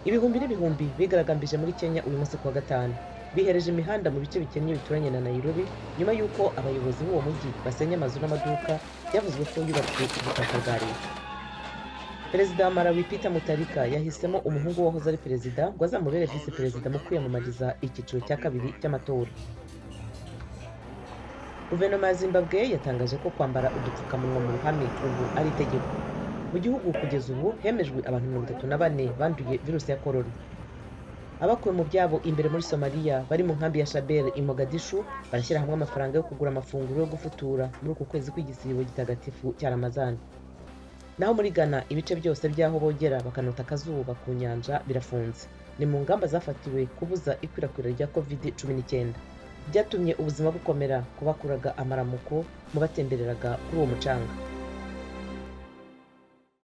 Ibihumbi n'ibihumbi bigaragambije muri Kenya uyu munsi kuwa gatanu, bihereje imihanda mu bice bikennye bituranye na Nairobi, nyuma y'uko abayobozi b'uwo mujyi basenya amazu n'amaduka byavuzwe ko yubatswe ku butaka bwa leta. Perezida wa Malawi, Peter Mutharika, yahisemo umuhungu wahoze ari perezida ngo azamubere visi perezida mu kwiyamamariza icyiciro cya kabiri cy'amatora. Guverinoma ya Zimbabwe yatangaje ko kwambara udupfukamunwa mu ruhame ubu ari itegeko. Mu gihugu kugeza ubu hemejwe abantu 34 banduye virusi ya korona. Abakuwe mu byabo imbere muri Somaliya bari mu nkambi ya Shabelle i Mogadishu barashyira hamwe amafaranga yo kugura amafunguro yo gufutura muri uku kwezi kw'igisibo gitagatifu cya Ramazani. Naho muri Ghana, ibice byose by'aho bogera bakanota akazuba ku nyanja birafunze. Ni mu ngamba zafatiwe kubuza ikwirakwira rya COVID-19. Byatumye ubuzima bukomera ku bakuraga amaramuko mu batembereraga kuri uwo mucanga.